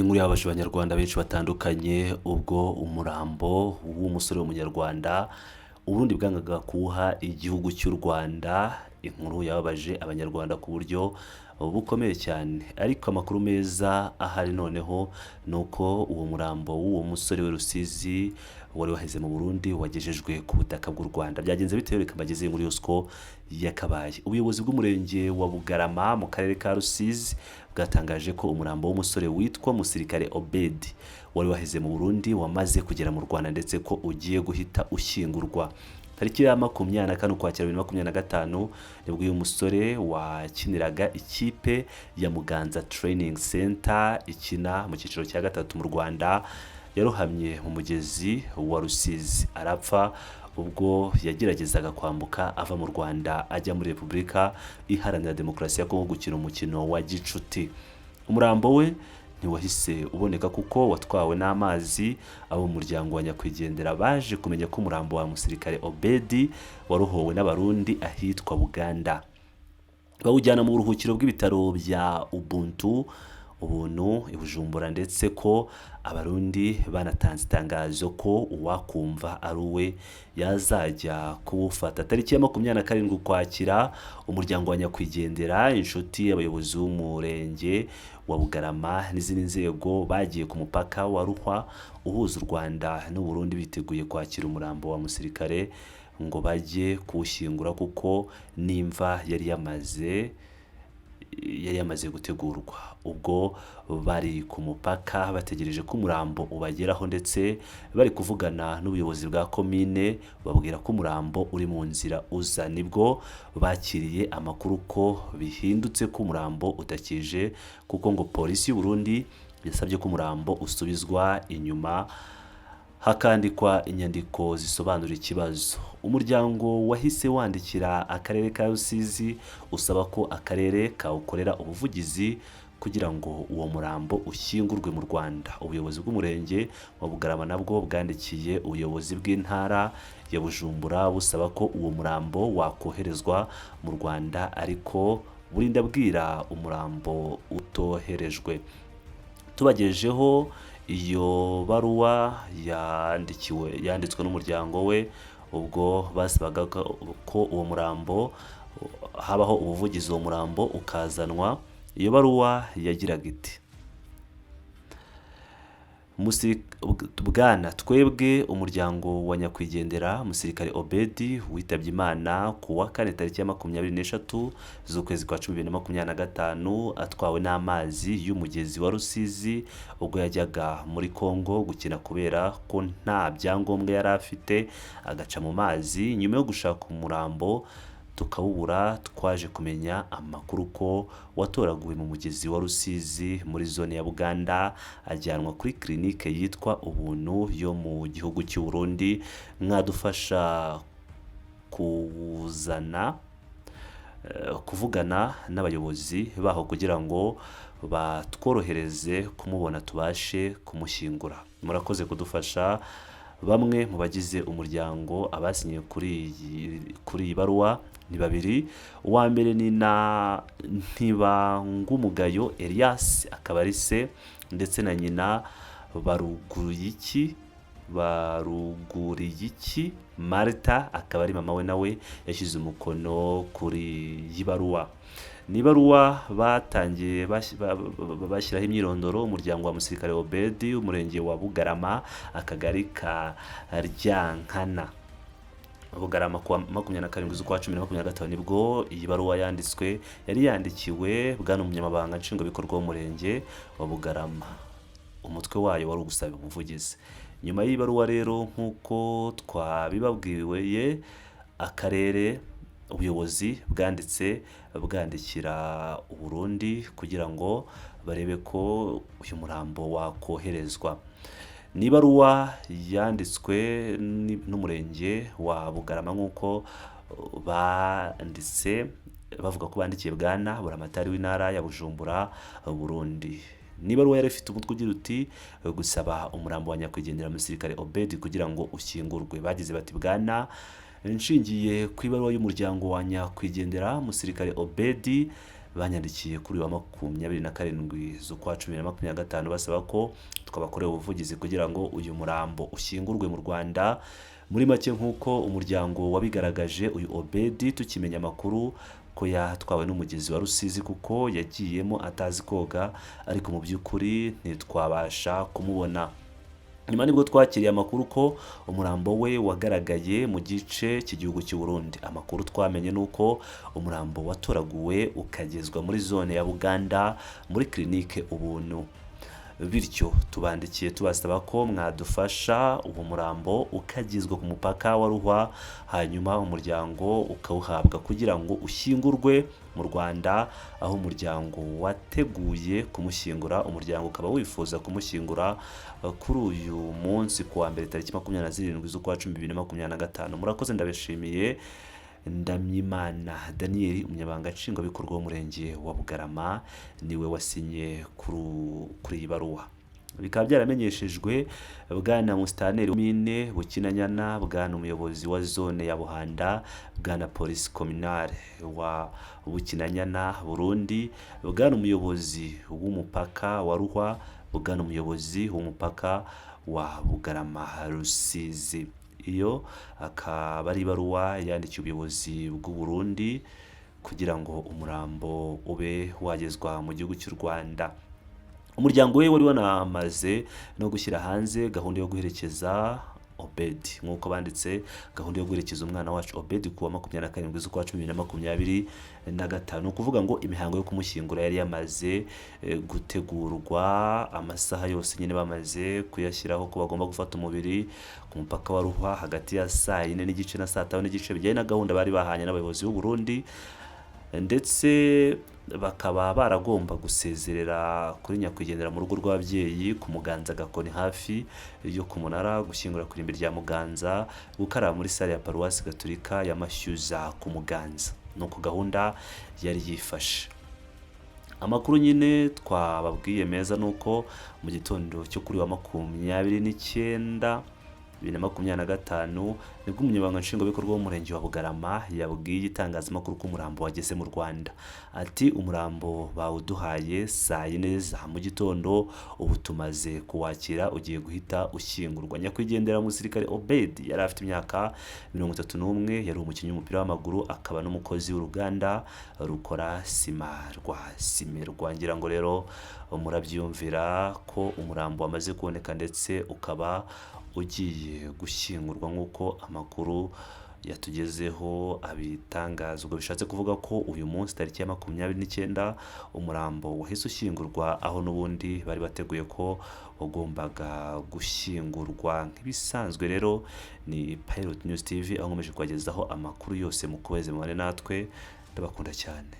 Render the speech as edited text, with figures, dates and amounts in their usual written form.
Ni inkuru yababaje Abanyarwanda benshi batandukanye ubwo umurambo w'umusore w'Umunyarwanda Uburundi bwangaga kuwuha igihugu cy'u Rwanda. Inkuru yababaje Abanyarwanda ku buryo bukomeye cyane, ariko amakuru meza ahari noneho ni uko uwo murambo w'uwo musore w'i Rusizi wari waheze mu Burundi wagejejwe ku butaka bw'u Rwanda. Byagenze bite? Reka mbagezeho inkuru yose uko yakabaye. Ubuyobozi bw'umurenge wa Bugarama mu karere ka Rusizi bwatangaje ko umurambo w'umusore witwa Musirikare Obedi wari waheze mu Burundi wamaze kugera mu Rwanda, ndetse ko ugiye guhita ushyingurwa. Tariki ya 24 Ukwakira 2025 nibwo uyu musore wakiniraga ikipe ya Muganza Training Center ikina mu cyiciro cya gatatu mu Rwanda yarohamye mu mugezi wa Rusizi arapfa, ubwo yageragezaga kwambuka ava mu Rwanda ajya muri Repubulika Iharanira Demokarasi ya Kongo gukina umukino wa gicuti. Umurambo we ntiwahise uboneka kuko watwawe n'amazi. Abo mu muryango wa nyakwigendera baje kumenya ko umurambo wa Musirikare Obedi warohowe n'Abarundi ahitwa Buganda, bawujyana mu buruhukiro bw'ibitaro bya Ubuntu Ubuntu i Bujumbura, ndetse ko Abarundi banatanze itangazo ko uwakumva ari uwe yazajya kuwufata. Tariki ya 27 Ukwakira, umuryango wa nyakwigendera, inshuti, abayobozi b'umurenge wa Bugarama n'izindi nzego bagiye ku mupaka wa Ruhwa uhuza u Rwanda n'u Burundi biteguye kwakira umurambo wa Musirikare ngo bajye kuwushyingura, kuko n'imva yari yamaze gutegurwa. Ubwo bari ku mupaka bategereje ko umurambo ubageraho, ndetse bari kuvugana n'ubuyobozi bwa komine babwira ko umurambo uri mu nzira uza, nibwo bakiriye amakuru ko bihindutse, ko umurambo utakije, kuko ngo polisi y'u Burundi yasabye ko umurambo usubizwa inyuma hakandikwa inyandiko zisobanura ikibazo. Umuryango wahise wandikira akarere ka Rusizi usaba ko akarere kawukorera ubuvugizi kugira ngo uwo murambo ushyingurwe mu Rwanda. Ubuyobozi bw'umurenge wa Bugarama nabwo bwandikiye ubuyobozi bw'intara ya Bujumbura busaba ko uwo murambo wakoherezwa mu Rwanda, ariko burinda bwira umurambo utoherejwe. Tubagejejeho iyo baruwa yandikiwe yanditswe n'umuryango we ubwo basabaga ko uwo murambo habaho ubuvugizi, uwo murambo ukazanwa. Iyo baruwa yagiraga iti: "Bwana, twebwe umuryango wa nyakwigendera Musirikare Obedi witabye Imana ku wa kane tariki ya 23 z'ukwezi kwa 10 2025 atwawe n'amazi y'umugezi wa Rusizi ubwo yajyaga muri Kongo gukina, kubera ko nta byangombwa yari afite agaca mu mazi. Nyuma yo gushaka umurambo tukawubura, twaje kumenya amakuru ko watoraguwe mu mugezi wa Rusizi muri zone ya Buganda, ajyanwa kuri kirinike yitwa Ubuntu yo mu gihugu cy'u Burundi. Mwadufasha kuwuzana, kuvugana n'abayobozi baho kugira ngo batworohereze kumubona tubashe kumushyingura. Murakoze kudufasha." Bamwe mu bagize umuryango abasinye kuri iyi baruwa ni babiri. Uwa mbere ni na Ntibangumugayo Elias, akaba ari se, ndetse na nyina Baruguriyiki Marita, akaba ari mama we, nawe yashyize umukono kuri iyi baruwa. Ni ibaruwa batangiye bashyiraho imyirondoro: umuryango wa Musirikare Obedi, umurenge wa Bugarama, akagari ka Ryankana, Bugarama. Kuwa 27 z'ukwa 10 na 25 nibwo iyi baruwa yanditswe. Yari yandikiwe bwana umunyamabanga nshingwabikorwa w'umurenge wa Bugarama. Umutwe wayo wari ugusaba ubuvugizi. Nyuma y'iyi baruwa rero, nk'uko twabibabwiwe, akarere, ubuyobozi bwanditse bwandikira Uburundi kugira ngo barebe ko uyu murambo wakoherezwa. Ni ibaruwa yanditswe n'umurenge wa Bugarama, nk'uko banditse bavuga ko bandikiye bwana Buramatari w'intara ya Bujumbura, Burundi. Ni ibaruwa yari ifite umutwe ugira uti: "Gusaba umurambo wa nyakwigendera Musirikare Obedi kugira ngo ushyingurwe." Bagize bati: "Bwana, nshingiye ku ibaruwa y'umuryango wa nyakwigendera Musirikare Obedi Banyandikiye kuri uyu wa 27 z'ukwa 10 2025 basaba ko twabakorera ubuvugizi kugira ngo uyu murambo ushyingurwe mu Rwanda. Muri make, nk'uko umuryango wabigaragaje, uyu Obedi tukimenya amakuru ko yatwawe n'umugezi wa Rusizi kuko yagiyemo atazi koga, ariko mu by'ukuri ntitwabasha kumubona. Nyuma nibwo twakiriye amakuru ko umurambo we wagaragaye mu gice cy'igihugu cy'u Burundi. Amakuru twamenye ni uko umurambo watoraguwe ukagezwa muri zone ya Buganda muri kirinike Ubuntu. Bityo tubandikiye tubasaba ko mwadufasha uwo murambo ukagezwa ku mupaka wa Ruhwa, hanyuma umuryango ukawuhabwa kugira ngo ushyingurwe mu Rwanda, aho umuryango wateguye kumushyingura. Umuryango ukaba wifuza kumushyingura kuri uyu munsi ku wa mbere tariki 27 z'ukwa 10 2025. Murakoze, ndabashimiye. Ndamyimana Daniel, umunyamabanga nshingwabikorwa w'umurenge wa Bugarama, niwe wasinye kuri iyi baruwa. Bikaba byaramenyeshejwe bwana Musitanteri Mine Bukinanyana, bwana umuyobozi wa zone ya Buhanda, bwana polisi kominare wa Bukinanyana Burundi, bwana umuyobozi w'umupaka wa Ruhwa, bwana umuyobozi w'umupaka wa Bugarama Rusizi. Iyo akaba ari ibaruwa yandikiye ubuyobozi bw'u Burundi kugira ngo umurambo ube wagezwa mu gihugu cy'u Rwanda. Umuryango we wari wanamaze no gushyira hanze gahunda yo guherekeza Obedi, nk'uko banditse gahunda yo guherekeza umwana wacu Obedi ku wa 27 z'ukwa 10 2025. Ni ukuvuga ngo imihango yo kumushyingura yari yamaze gutegurwa, amasaha yose nyine bamaze kuyashyiraho ko bagomba gufata umubiri ku mupaka wa Ruhwa hagati ya saa 4:30 na saa 5:30, bijyanye na gahunda bari bahanye n'abayobozi b'u Burundi, ndetse bakaba baragomba gusezerera kuri nyakwigendera mu rugo rw'ababyeyi ku Muganza Gakoni hafi yo ku munara, gushyingura ku irimbi rya Muganza, gukaraba muri sale ya paruwasi gatolika ya Mashyuza ku Muganza. Nuko gahunda yari yifashe. Amakuru nyine twababwiye meza ni uko mu gitondo cyo kuri wa 29 2025 nibwo umunyamabanga nshingwabikorwa w'umurenge wa Bugarama yabwiye itangazamakuru ko umurambo wageze mu Rwanda. Ati umurambo bawuduhaye saa 4 za mu gitondo, ubu tumaze kuwakira, ugiye guhita ushyingurwa. Nyakwigendera umusirikare Obedi yari afite imyaka 31, yari umukinnyi w'umupira w'amaguru akaba n'umukozi w'uruganda rukora sima rwa Simerwa. Ngira ngo rero murabyiyumvira ko umurambo wamaze kuboneka ndetse ukaba ugiye gushyingurwa nk'uko amakuru yatugezeho abitangaza. Ubwo bishatse kuvuga ko uyu munsi tariki ya 29 umurambo wahise ushyingurwa aho n'ubundi bari bateguye ko wagombaga gushyingurwa. Nk'ibisanzwe rero ni Pilot News TV, aho nkomeje kubagezaho amakuru yose. Mukomeze mubane natwe, ndabakunda cyane.